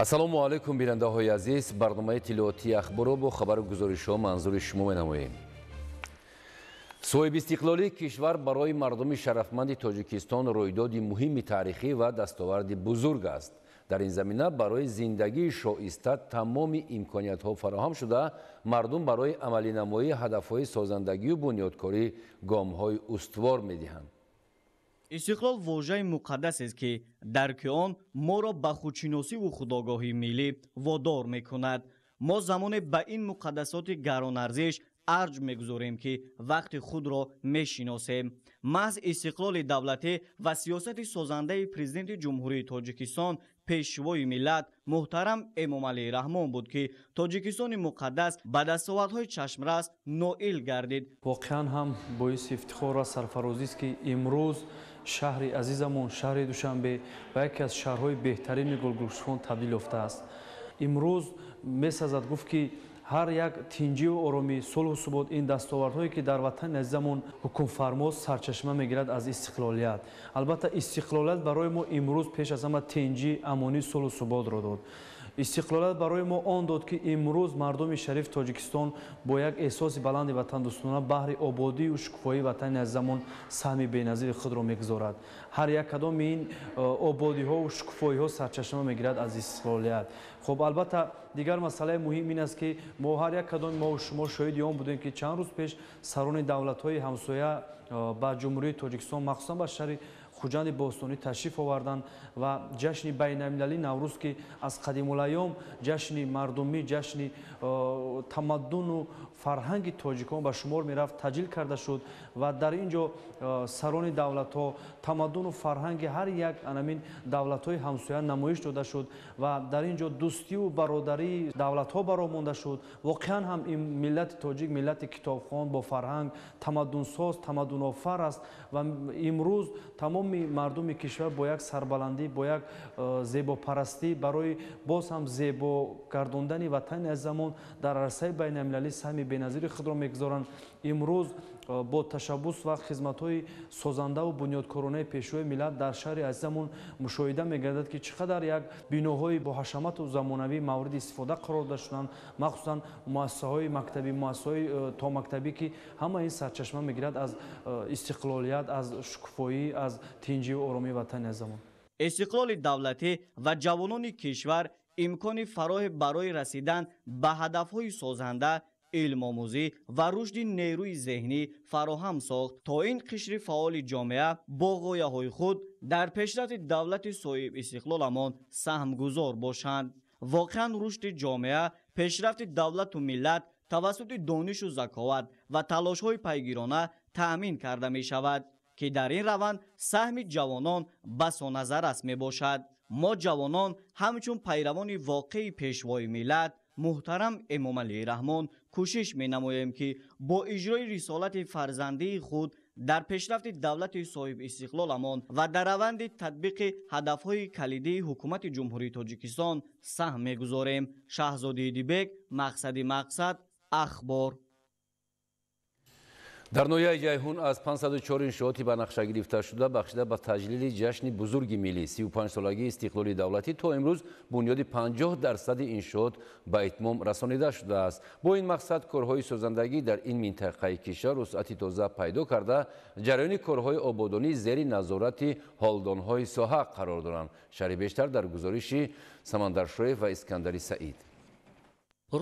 Ассалому алайкум, бинандаҳои азиз. Барномаи иттилоотии Ахборро бо хабару гузоришҳо манзури шумо менамоем. Соҳибистиқлолии кишвар барои мардуми шарафманди Тоҷикистон рӯйдоди муҳими таърихӣ ва дастоварди бузург аст. Дар ин замина барои зиндагии шоиста тамоми имкониятҳо фароҳам шуда, мардум барои амалинамоии ҳадафҳои созандагию бунёдкорӣ гомҳои устувор медиҳанд. Истиқлол вожаи муқаддасест, ки дарки он моро ба худшиносиву худогоҳии миллӣ водор мекунад. Мо замоне ба ин муқаддасоти гаронарзиш арҷ мегузорем, ки вақти худро мешиносем. Маҳз истиқлоли давлатӣ ва сиёсати созандаи Президенти Ҷумҳурии Тоҷикистон, Пешвои миллат муҳтарам Эмомалӣ Раҳмон буд, ки Тоҷикистони муқаддас ба дастовардҳои чашмрас ноил гардид. Воқеан ҳам боиси ифтихор ва сарфарозист, ки имрӯз шаҳри азизамон, шаҳри Душанбе, ба яке аз шаҳрҳои беҳтарини гулгулшукуфон табдил ёфтааст. Имрӯз месазад гуфт, ки ҳар як тинҷиву оромӣ, сулҳу субот, ин дастовардҳое, ки дар ватани азизамон ҳукмфармост, сарчашма мегирад аз истиқлолият. Албатта, истиқлолият барои мо имрӯз пеш аз ҳама тинҷӣ, амонӣ, сулҳу суботро дод. Истиқлолият барои мо он дод, ки имрӯз мардуми шариф Тоҷикистон бо як эҳсоси баланди ватандӯстона баҳри ободию шукуфоии ватани азизамон саҳми беназири худро мегузорад. Ҳар як кадоми ин ободиҳову шукуфоиҳо сарчашма мегирад аз истиқлолият. Хуб, албатта, дигар масъалаи муҳим ин аст, ки мо ҳар як кадоми мову шумо шоҳиди он будем, ки чанд рӯз пеш сарони давлатҳои ҳамсоя ба Ҷумҳурии Тоҷикистон, махсусан ба шаҳри Хуҷанди бостонӣ ташриф оварданд ва ҷашни байналмилалии Наврӯз, ки аз қадимулайём ҷашни мардумӣ, ҷашни тамаддуну фарҳанги тоҷикон ба шумор мерафт, таҷлил карда шуд ва дар ин ҷо сарони давлатҳо, тамаддуну фарҳанги ҳар як анамин давлатҳои ҳамсоя намоиш дода шуд ва дар ин ҷо дӯстиву бародарии давлатҳо баро монда шуд. Воқеан ҳам ин миллати тоҷик миллати китобхон, бо фарҳанг, тамаддунсоз, тамаддунофар аст ва имрӯз тамоми мардуми кишвар бо як сарбаландӣ, бо як зебопарастӣ барои боз ҳам зебо гардондани ватани азизамон дар арсаи байналмилалӣ саҳми беназири худро мегузоранд. Имрӯз бо ташаббус ва хизматҳои созандаву бунёдкоронаи Пешвои миллат дар шаҳри азизамон мушоҳида мегардад, ки чӣ қадар як биноҳои боҳашамату замонавӣ мавриди истифода қарор дода шуданд, махсусан муассисаҳои мактабӣ, муассисаҳои томактабӣ, ки ҳама ин сарчашма мегирад аз истиқлолият, аз шукуфоӣ, аз тинҷиву оромии ватани азизамон. Истиқлоли давлатӣ ва ҷавонони кишвар имкони фароҳе барои расидан ба ҳадафҳои созанда, илмомӯзӣ ва рушди нерӯи зеҳнӣ фароҳам сохт, то ин қишри фаъоли ҷомеа бо ғояҳои худ дар пешрафти давлати соҳибистиқлоламон саҳмгузор бошанд. Воқеан, рушди ҷомеа, пешрафти давлату миллат тавассути донишу заковат ва талошҳои пайгирона таъмин карда мешавад, ки дар ин раванд саҳми ҷавонон басо назаррас мебошад. Мо, ҷавонон, ҳамчун пайравони воқеии Пешвои миллат муҳтарам Эмомалӣ Раҳмон, кӯшиш менамоем, ки бо иҷрои рисолати фарзандии худ дар пешрафти давлати соҳибистиқлоламон ва дар раванди татбиқи ҳадафҳои калидии Ҳукумати Ҷумҳурии Тоҷикистон саҳм мегузорем. Шаҳзоди Идибек, Мақсади Мақсад, Ахбор. Дар ноҳияи Ҷайҳун аз 504 иншооти ба нақша гирифташуда, бахшида ба таҷлили ҷашни бузурги миллӣ, 35-солагии истиқлоли давлатӣ, то имрӯз бунёди 50 дарсади иншоот ба итмом расонида шудааст. Бо ин мақсад корҳои созандагӣ дар ин минтақаи кишвар вусъати тоза пайдо карда, ҷараёни корҳои ободонӣ зери назорати ҳолдонҳои соҳа қарор доранд. Шарҳи бештар дар гузориши Самандаршоев ва Искандари Саид.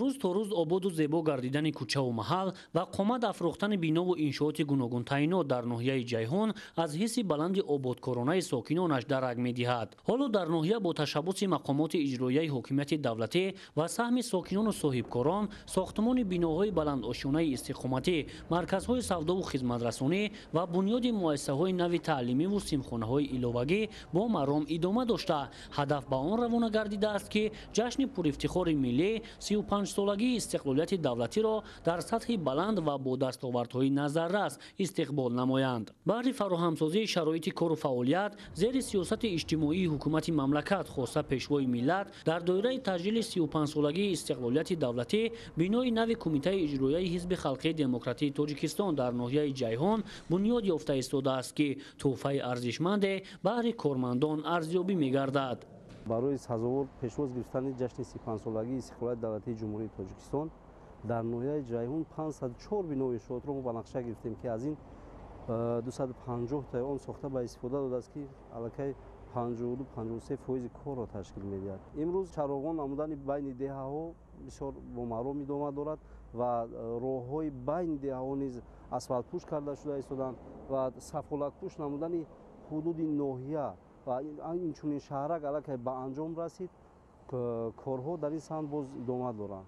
Рӯз то рӯз ободу зебо гардидани кӯчаву маҳал ва қомат афрохтани бинову иншооти гуногунтаъинот дар ноҳияи Ҷайҳун аз ҳисси баланди ободкоронаи сокинонаш дарак медиҳад. Ҳоло дар ноҳия бо ташаббуси мақомоти иҷроияи ҳокимияти давлатӣ ва саҳми сокинону соҳибкорон сохтмони биноҳои баландошёнаи истиқоматӣ, марказҳои савдову хизматрасонӣ ва бунёди муассисаҳои нави таълимиву синфхонаҳои иловагӣ бо маром идома дошта, ҳадаф ба он равона гардидааст, ки ҷашни пурифтихори миллӣ, 35-солагии истиқлолияти давлатиро дар сатҳи баланд ва бо дастовардҳои назаррас истиқбол намоянд. Баҳри фароҳамсозии шароити кору фаъолият зери сиёсати иҷтимоии ҳукумати мамлакат, хоса Пешвои миллат, дар доираи таҷлили 35-солагии истиқлолияти давлатӣ бинои нави Кумитаи иҷроияи Ҳизби халқии демократии Тоҷикистон дар ноҳияи Ҷайҳон бунёд ёфта истодааст, ки тӯҳфаи арзишманде баҳри кормандон арзёбӣ мегардад. Барои сазовор пешвоз гирифтани ҷашни 35-солагии истиқлолияти давлатии Ҷумҳурии Тоҷикистон дар ноҳияи Ҷайҳун 504 бинои иншоотро мо ба нақша гирифтем, ки аз ин 250 таи он сохта ба истифода додааст, ки аллакай 52-53 фоизи корро ташкил медиҳад. Имрӯз чароғон намудани байни деҳаҳо бисёр бомаром идома дорад ва роҳҳои байни деҳаҳо низ асфалтпӯш карда шуда истоданд ва сафолатпӯш намудани ҳудуди ноҳия ва инчунин шаҳрак аллакай ба анҷом расид. Корҳо дар ин самт боз идома доранд.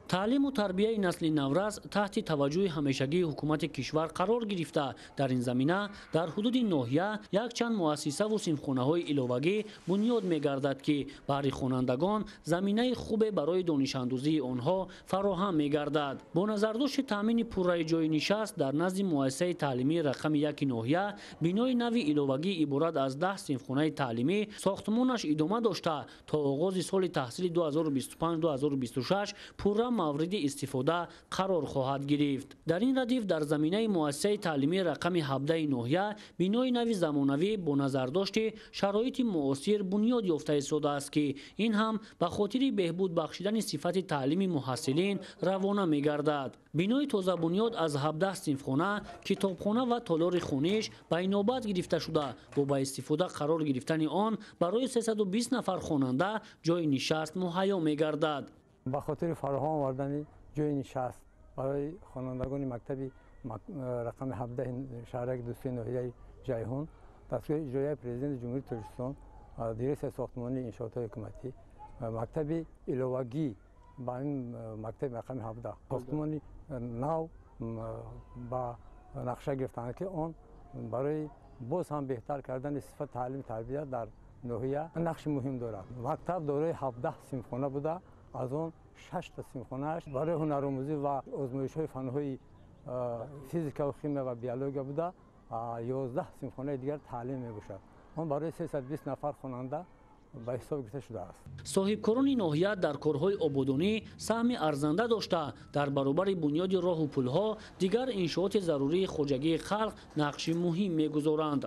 Таълиму тарбияи насли наврас таҳти таваҷҷӯҳи ҳамешагии ҳукумати кишвар қарор гирифта, дар ин замина дар ҳудуди ноҳия якчанд муассисаву синфхонаҳои иловагӣ бунёд мегардад, ки баҳри хонандагон заминаи хубе барои донишандӯзии онҳо фароҳам мегардад. Бо назардошти таъмини пурраи ҷойи нишаст дар назди муассисаи таълимии рақами 1 ноҳия бинои нави иловагӣ иборат аз 10 синфхонаи таълимӣ сохтмонаш идома дошта, то оғози соли таҳсили 2025-2026 пурра мавриди истифода қарор хоҳад гирифт. Дар ин радиф дар заминаи муассисаи таълимии рақами 17 ноҳия бинои нави замонавӣ бо назардошти шароити муосир бунёд ёфта истодааст, ки ин ҳам ба хотири беҳбуд бахшидани сифати таълими муҳассилин равона мегардад. Бинои тозабунёд аз 17 синфхона, китобхона ва толори хониш ба инобат гирифта шуда, бо ба истифода қарор гирифтани он барои 320 нафар хонанда ҷойи нишаст муҳайё мегардад. Ба хотири фароҳам овардани ҷойи нишаст барои хонандагони мактаби рақами 17 шаҳраки Дӯстии ноҳияи Ҷайҳун дастгоҳи иҷроияи Президенти Ҷумҳурии Тоҷикистон, дирексияи сохтмонии иншоотҳои ҳукуматӣ, мактаби иловагӣ ба ин мактаби рақами 17 сохтмони нав ба нақша гирифтанд, ки он барои боз ҳам беҳтар кардани сифати таълиму тарбия дар ноҳия нақши муҳим дорад. Мактаб дорои 17 синфхона буда, аз он 6 та синфхонааш барои ҳунаромӯзӣ ва озмоишҳои фанҳои физика ва химия ва биология буда, 11 синфхонаи дигар таълим мебошад. Он барои 320 нафар хонанда ба ҳисоб гирифта шудааст. Соҳибкорони ноҳия дар корҳои ободонӣ саҳми арзанда дошта, дар баробари бунёди роҳу пулҳо дигар иншооти зарурии хоҷагии халқ нақши муҳим мегузоранд.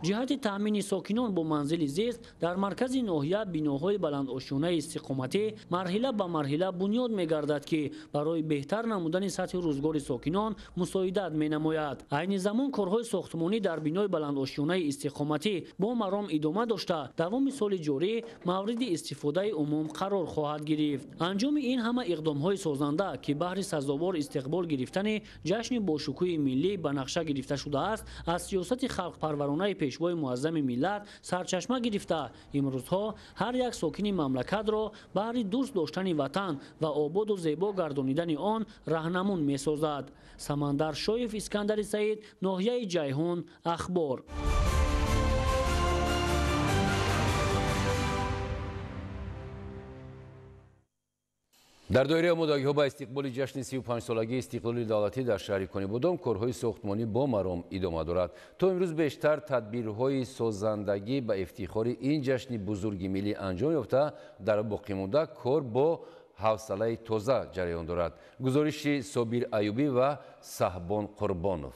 Ҷиҳати таъмини сокинон бо манзили зист дар маркази ноҳия биноҳои баландошёнаи истиқоматӣ марҳила ба марҳила бунёд мегардад, ки барои беҳтар намудани сатҳи рӯзгори сокинон мусоидат менамояд. Айни замон корҳои сохтмонӣ дар бинои баландошёнаи истиқоматӣ бо маром идома дошта, давоми соли ҷорӣ мавриди истифодаи умум қарор хоҳад гирифт. Анҷоми ин ҳама иқдомҳои созанда, ки баҳри сазовор истиқбол гирифтани ҷашни бошукӯҳи миллӣ ба нақша гирифта шудааст, аз сиёсати халқпарваронаи пешвои муаззами миллат сарчашма гирифта, имрӯзҳо ҳар як сокини мамлакатро баҳри дӯст доштани ватан ва ободу зебо гардонидани он раҳнамун месозад. Самандар Шоев, Искандари Саид, ноҳияи Ҷайҳун, Ахбор. Дар доираи омодагиҳо ба истиқболи ҷашни 35-солагии истиқлоли давлатӣ дар шаҳри Конибодом корҳои сохтмонӣ бо маром идома дорад. То имрӯз бештар тадбирҳои созандагӣ ба ифтихори ин ҷашни бузурги миллӣ анҷом ёфта, дар боқимонда кор бо ҳавсалаи тоза ҷараён дорад. Гузориши Собир Аюбӣ ва Саҳбон Қурбонов.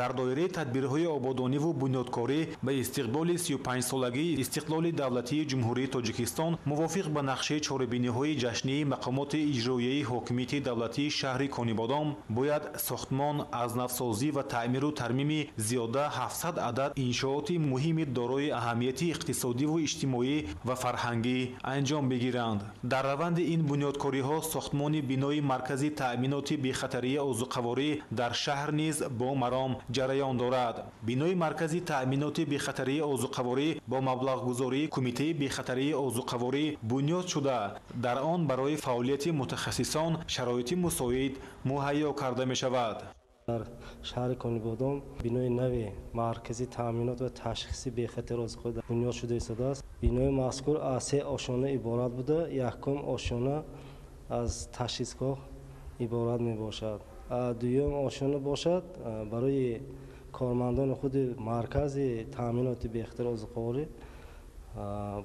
Дар доираи тадбирҳои ободониву бунёдкорӣ ба истиқболи 35-солагии истиқлоли давлатии Ҷумҳурии Тоҷикистон мувофиқ ба нақшаи чорабиниҳои ҷашнии мақомоти иҷроияи ҳокимияти давлатии шаҳри Конибодом бояд сохтмон, аз навсозӣ ва таъмиру тармими зиёда 700 адад иншооти муҳими дорои аҳамияти иқтисодиву иҷтимоӣ ва фарҳангӣ анҷом бигиранд. Дар раванди ин бунёдкориҳо сохтмони бинои маркази таъминоти бехатарии озуқаворӣ дар шаҳр низ бо маром ҷараён дорад. Бинои маркази таъминоти бехатарии озуқаворӣ бо маблағгузории Кумитаи бехатарии озуқаворӣ бунёд шуда, дар он барои фаъолияти мутахассисон шароити мусоид муҳайё карда мешавад. Дар шаҳри Конибодом бинои нави маркази таъминот ва ташхиси бехатари озуқаворӣ бунёд шуда истодааст. Бинои мазкур аз се ошёна иборат буда, якум ошёна аз ташхисгоҳ иборат мебошад. Дуюм ошёна бошад барои кормандони худи маркази таъминоти бехатари озуқаворӣ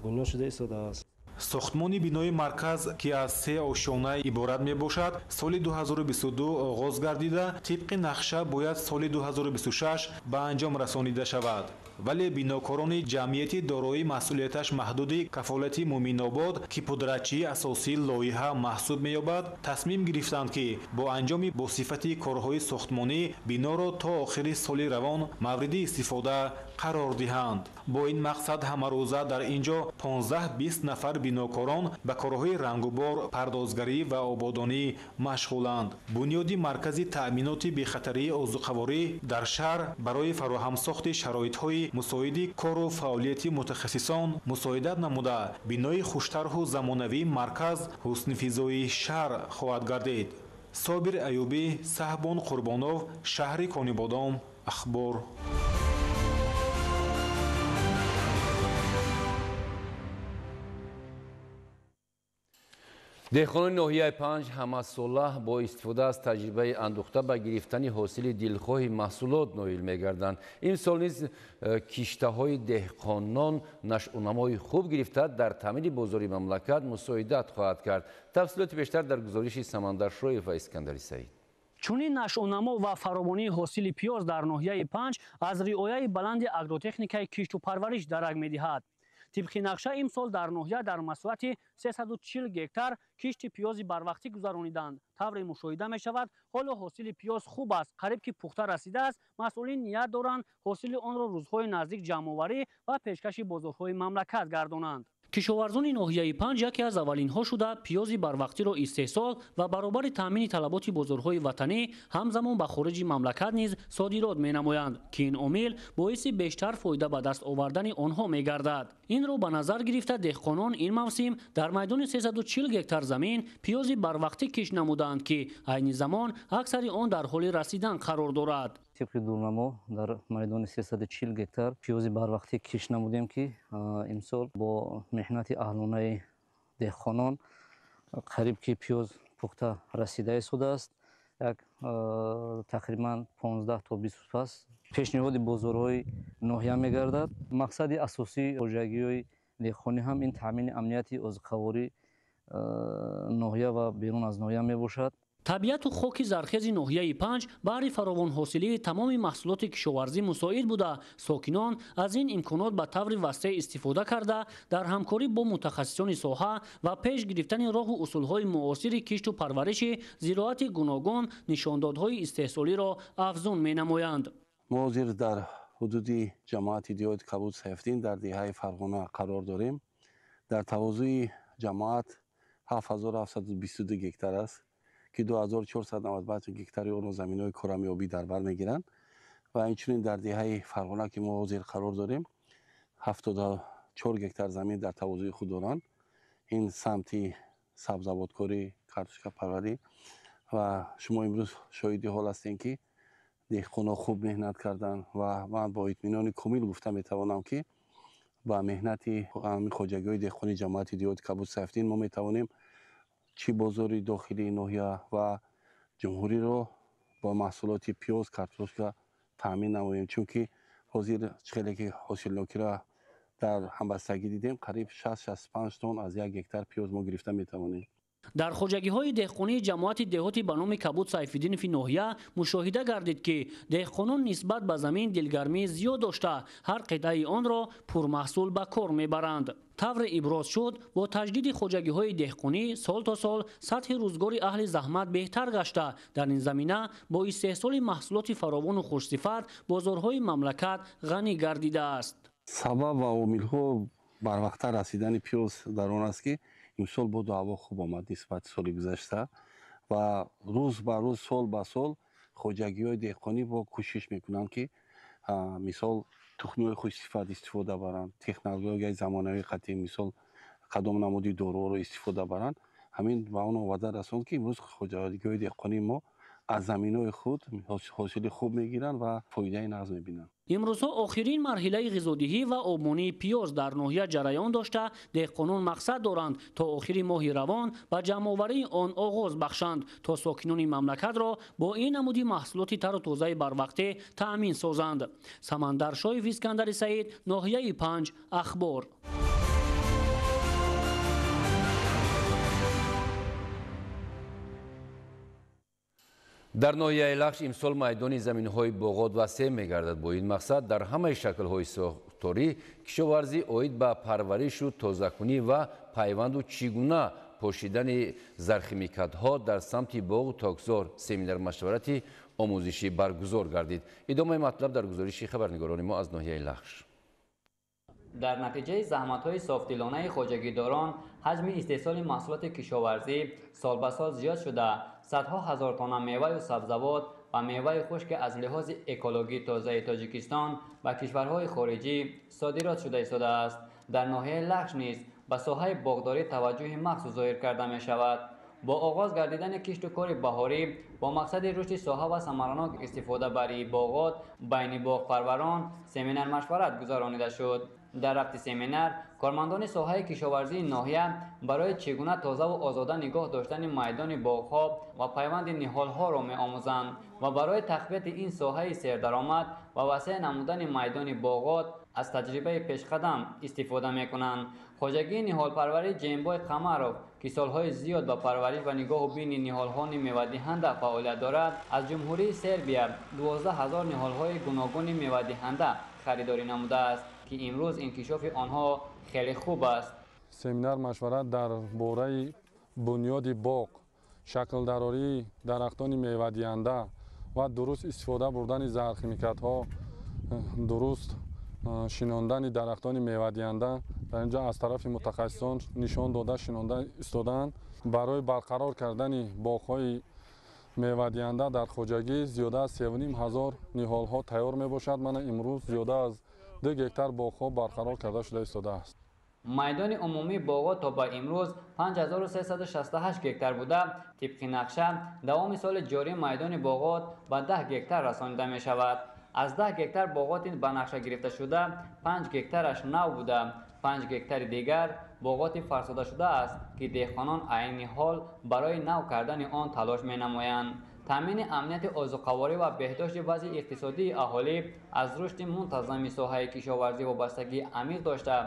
бунёд шуда истодааст. Сохтмони бинои марказ, ки аз се ошёна иборат мебошад, соли 2022 оғоз гардида, тибқи нақша бояд соли 2026 ба анҷом расонида шавад. Вале бинокорони ҷамъияти дорои масъулияташ маҳдуди кафолати Муъминобод, ки пудратчии асосии лоиҳа маҳсуб меёбад, тасмим гирифтанд, ки бо анҷоми босифати корҳои сохтмонӣ биноро то охири соли равон мавриди истифода қарор диҳанд. Бо ин мақсад ҳамарӯза дар ин ҷо 15-20 нафар бинокорон ба корҳои рангубор, пардозгарӣ ва ободонӣ машғуланд. Бунёди маркази таъминоти бехатарии озуқаворӣ дар шаҳр барои фароҳамсохти шароитҳои мусоиди кору фаъолияти мутахассисон мусоидат намуда, бинои хуштарҳу замонавии марказ ҳуснифизои шаҳр хоҳад гардид. Собир Аюбӣ, Саҳбон Қурбонов, шаҳри Конибодом, Ахбор. Деҳқонони ноҳияи Панҷ ҳамасола бо истифода аз таҷрибаи андӯхта ба гирифтани ҳосили дилхоҳи маҳсулот ноил мегарданд. Имсол низ киштаҳои деҳқонон нашъунамои хуб гирифта дар таъмини бозори мамлакат мусоидат хоҳад кард. Тафсилоти бештар дар гузориши Самандар Шоев ва Искандари Саид. Чунин нашъунамо ва фаровонии ҳосили пиёз дар ноҳияи Панҷ аз риояи баланди агротехникаи кишту парвариш дарак медиҳад. Тибқи нақша имсол дар ноҳия дар масоҳати 340 гектар кишти пиёзи барвақтӣ гузарониданд. Тавре мушоҳида мешавад, ҳоло ҳосили пиёз хуб аст, қариб ки пухта расидааст. Масъулин ният доранд ҳосили онро рӯзҳои наздик ҷамъоварӣ ва пешкаши бозорҳои мамлакат гардонанд. Кишоварзони ноҳияи Панҷ яке аз аввалинҳо шуда пиёзи барвақтиро истеҳсол ва баробари таъмини талаботи бозорҳои ватанӣ ҳамзамон ба хориҷи мамлакат низ содирот менамоянд, ки ин омил боиси бештар фоида ба даст овардани онҳо мегардад. Инро ба назар гирифта деҳқонон ин мавсим дар майдони 340 гектар замин пиёзи барвақтӣ кишт намуданд, ки айни замон аксари он дар ҳоли расидан қарор дорад. Тибқи дурнамо дар майдони 340 гектар пиёзи барвақтӣ кишт намудем, ки имсол бо меҳнати аҳлонаи деҳқонон қариб ки пиёз пухта расида истодааст. Як тақрибан 15 то 20 рӯз пас пешниҳоди бозорҳои ноҳия мегардад. Мақсади асосии хоҷагиҳои деҳқонӣ ҳам ин таъмини амнияти озуқаворӣ ноҳия ва берун аз ноҳия мебошад. Табиату хоки зархези ноҳияи Панҷ баҳри фаровонҳосилии тамоми маҳсулоти кишоварзӣ мусоид буда, сокинон аз ин имконот ба таври васеъ истифода карда, дар ҳамкорӣ бо мутахассисони соҳа ва пеш гирифтани роҳу усулҳои муосири кишту парвариши зироати гуногун нишондодҳои истеҳсолиро афзун менамоянд. Мо ҳозир дар ҳудуди ҷамоати деҳоти Кабуд Сайфиддин дар деҳаи Фарғона қарор дорем. Дар тавозуи ҷамоат 7722 гектар аст, ки 2495 гектари онро заминҳои корамиёбӣ дар бар мегиранд ва инчунин дар деҳаи Фарғона, ки мо ҳозир қарор дорем, 74 гектар замин дар тавозуи худ доранд. Ин самти сабзавоткорӣ, картошкапарварӣ ва шумо имрӯз шоҳиди ҳол ҳастем, ки деҳқонҳо хуб меҳнат карданд ва ман бо итминони комил гуфта метавонам, ки ба меҳнати хоҷагиҳои деҳқони ҷамоати деҳоти Кабуд Сайфиддин мо метавонем чӣ бозори дохилии ноҳия ва ҷумҳуриро бо маҳсулоти пиёз, картошка таъмин намоем, чунки ҳозир хеле ки ҳосилнокиро дар ҳамбастагӣ дидем, қариб 60-65 тонн аз як гектар пиёз мо гирифта метавонем. Дар хоҷагиҳои деҳқонии ҷамоати деҳоти ба номи Кабуд Сайфиддинови ноҳия мушоҳида гардид, ки деҳқонон нисбат ба замин дилгармии зиёд дошта, ҳар қитъаи онро пурмаҳсул ба кор мебаранд. Тавре иброз шуд, бо таҷдиди хоҷагиҳои деҳқонӣ сол то сол сатҳи рӯзгори аҳли заҳмат беҳтар гашта, дар ин замина бо истеҳсоли маҳсулоти фаровону хушсифат бозорҳои мамлакат ғанӣ гардидааст. Сабаб ва омилҳо барвақттар расидани пиёз дар он аст, ки имсол боду ҳаво хуб омад нисбати соли гузашта ва рӯз ба рӯз, сол ба сол хоҷагиҳои деҳқонӣ бо кӯшиш мекунанд, ки мисол тухмиҳои хушсифат истифода баранд, технологияи замонавии қатъӣ, мисол кадом намуди доруҳоро истифода баранд. Ҳамин ба он оварда расонд, ки имрӯз хоҷагиҳои деҳқонии мо аз заминҳои худ ҳосили хуб мегиранд ва фоидаи нағз мебинанд. Имрӯзҳо охирин марҳилаи ғизодиҳӣ ва обмонии пиёз дар ноҳия ҷараён дошта, деҳқонон мақсад доранд то охири моҳи равон ба ҷамъоварии он оғоз бахшанд, то сокинони мамлакатро бо ин намуди маҳсулоти тару тозаи барвақтӣ таъмин созанд. Самандар Шоев, Искандари Саид, ноҳияи Панҷ, Ахбор. Дар ноҳияи Лахш имсол майдони заминҳои боғот васеъ мегардад. Бо ин мақсад дар ҳамаи шаклҳои сохторӣ кишоварзӣ оид ба парваришу тозакунӣ ва пайванду чӣ гуна пошидани зархимикатҳо дар самти боғу токзор семинар-машварати омӯзишӣ баргузор гардид. Идомаи матлаб дар гузориши хабарнигорони мо аз ноҳияи Лахш. Дар натиҷаи заҳматҳои софдилонаи хоҷагидорон ҳаҷми истеҳсоли маҳсулоти кишоварзӣ сол ба сол зиёд шуда, садҳо ҳазор тонна меваю сабзавот ва меваи хушк аз лиҳози экологӣ тозаи Тоҷикистон ба кишварҳои хориҷӣ содирот шуда истодааст. Дар ноҳияи Лахш низ ба соҳаи боғдорӣ таваҷҷӯҳи махсус зоҳир карда мешавад. Бо оғоз гардидани кишту кори баҳорӣ бо мақсади рушди соҳа ва самаранок истифода барии боғот байни боғпарварон семинар-машварат гузаронида шуд. Дар рафти семинар кормандони соҳаи кишоварзии ноҳия барои чӣ гуна тозаву озода нигоҳ доштани майдони боғҳо ва пайванди ниҳолҳоро меомӯзанд ва барои тақвияти ин соҳаи сердаромад ва васеъ намудани майдони боғот аз таҷрибаи пешқадам истифода мекунанд. Хоҷагии ниҳолпарварӣ Ҷембой Қамаров, ки солҳои зиёд ба парвариш ва нигоҳу бини ниҳолҳони мевадиҳанда фаъолият дорад, аз Ҷумҳурии Сербия 12 ҳазор ниҳолҳои гуногуни мевадиҳанда харидорӣ намудааст, ки имрӯз инкишофи онҳо хеле хуб аст. Семинар машварат дар бораи бунёди боғ, шаклдарории дарахтони мевадиҳанда ва дуруст истифода бурдани зархимикатҳо, дуруст шинондани дарахтони мевадиҳанда дар инҷо аз тарафи мутахассисон нишон дода шинонда истодаанд. Барои барқарор кардани боғҳои мевадиҳанда дар хоҷагӣ зиёда аз 3,5 ҳазор ниҳолҳо тайёр мебошад. Мана имрӯз зиёда аз 2 гектар боғҳо барқарор карда шуда истодааст. Майдони умумии боғот то ба имрӯз 5368 гектар буда, тибқи нақша давоми соли ҷорӣ майдони боғот ба 10 гектар расонида мешавад. Аз 10 гектар боғоти ба нақша гирифташуда 5 гектараш нав буда, 5 гектари дигар боғоти фарсуда шудааст, ки деҳқонон айни ҳол барои нав кардани он талош менамоянд. Таъмини амнияти озуқаворӣ ва беҳдошти вазъи иқтисодии аҳолӣ аз рушди мунтазами соҳаи кишоварзӣ вобастагии амиқ дошта,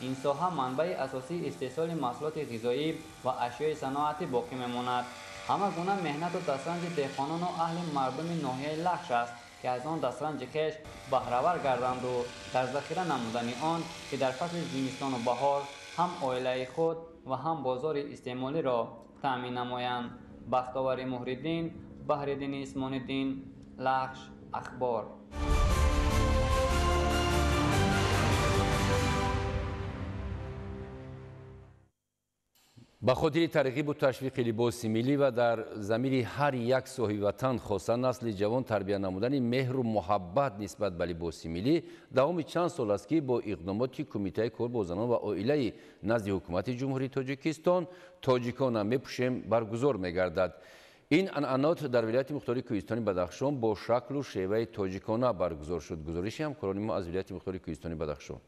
ин соҳа манбаи асосии истеҳсоли маҳсулоти ғизоӣ ва ашёи саноатӣ боқӣ мемонад. Ҳама гуна меҳнату дастранҷи деҳқонону аҳли мардуми ноҳияи Лахш аст, ки аз он дастранҷи хеш баҳравар гарданду дар захира намудани он, ки дар фасли зимистону баҳор ҳам оилаи худ ва ҳам бозори истеъмолиро таъмин намоянд. Бахтовари Муҳриддин, Баҳриддини Исмониддин, Лахш, Ахбор. Ба хотири тарғибу ташвиқи либоси миллӣ ва дар замири ҳар як соҳибватан, хоса насли ҷавон тарбия намудани меҳру муҳаббат нисбат ба либоси миллӣ давоми чанд сол аст, ки бо иқдомоти Кумитаи кор бо занон ва оилаи назди Ҳукумати Ҷумҳурии Тоҷикистон тоҷикона мепӯшем баргузор мегардад. Ин анъанот дар вилояти мухтори Кӯҳистони Бадахшон бо шаклу шеваи тоҷикона баргузор шуд. Гузориши ҳамкорони мо аз вилояти мухтори Кӯҳистони Бадахшон.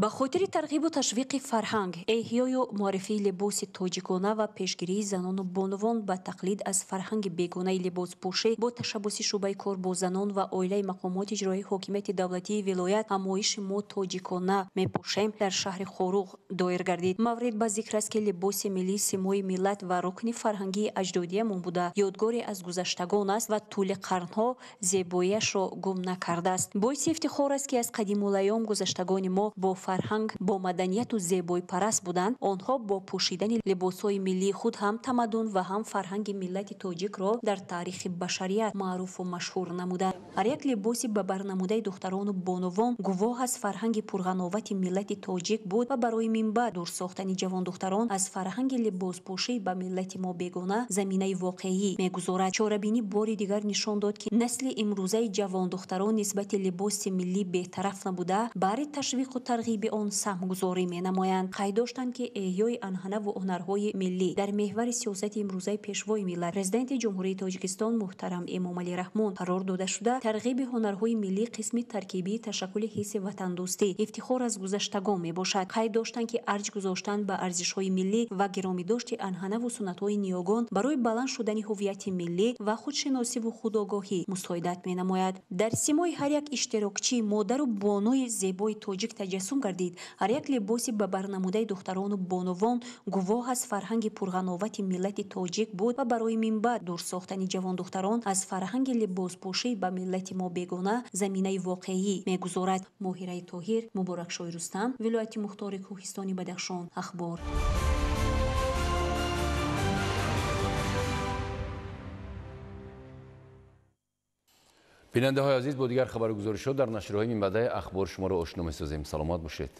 Ба хотири тарғибу ташвиқи фарҳанг, эҳёю муаррифии либоси тоҷикона ва пешгирии занону бонувон ба тақлид аз фарҳанги бегонаи либоспӯшӣ бо ташаббуси шӯъбаи кор бо занон ва оилаи мақомоти иҷроии ҳокимияти давлатии вилоят ҳамоиши мо тоҷикона мепӯшем дар шаҳри Хоруғ доир гардид. Маврид ба зикр аст, ки либоси миллӣ симои миллат ва рукни фарҳангии аҷдодиямон буда, ёдгоре аз гузаштагон аст ва тӯли қарнҳо зебоиашро гум накардааст. Боиси ифтихор аст, ки аз қадимулайём гузаштагони мо бо фарҳанг, бо маданияту зебоипараст буданд. Онҳо бо пӯшидани либосҳои миллии худ ҳам тамаддун ва ҳам фарҳанги миллати тоҷикро дар таърихи башарият маъруфу машҳур намуданд. Ҳар як либоси ба барнамудаи духтарону бонувон гувоҳ аз фарҳанги пурғановати миллати тоҷик буд ва барои минбаъд дур сохтани ҷавондухтарон аз фарҳанги либоспӯшӣ ба миллати мо бегона заминаи воқеӣ мегузорад. Чорабинӣ бори дигар нишон дод, ки насли имрӯзаи ҷавондухтарон нисбати либоси миллӣ бетараф набуда, бари ташвиқу тарғиби он саҳмгузорӣ менамоянд. Қайд доштанд, ки эҳёи анъанаву ҳунарҳои миллӣ дар меҳвари сиёсати имрӯзаи Пешвои миллат, Президенти Ҷумҳурии Тоҷикистон муҳтарам Эмомалӣ Раҳмон қарор дода шуда, тарғиби ҳунарҳои миллӣ қисми таркибии ташаккули ҳисси ватандӯстӣ, ифтихор аз гузаштагон мебошад. Қайд доштанд, ки арҷ гузоштан ба арзишҳои миллӣ ва гиромидошти анъанаву суннатҳои ниёгон барои баланд шудани ҳуввияти миллӣ ва худшиносиву худогоҳӣ мусоидат менамояд. Дар симои ҳар як иштирокчӣ модару бонуи зебои тоҷик таҷассум Таҷассум гардид. Ҳар як либоси ба барнамудаи духтарону бонувон гувоҳ аз фарҳанги пурғановати миллати тоҷик буд ва барои минбаъд дур сохтани ҷавондухтарон аз фарҳанги либоспӯшӣ ба миллати мо бегона заминаи воқеӣ мегузорад. Моҳираи Тоҳир, Муборакшоҳи Рустам, вилояти мухтори Кӯҳистони Бадахшон, Ахбор. Бинандаҳои азиз, бо дигар хабару гузоришҳо дар нашрҳои минбаъдаи Ахбор шуморо ошно месозем. Саломат бошед.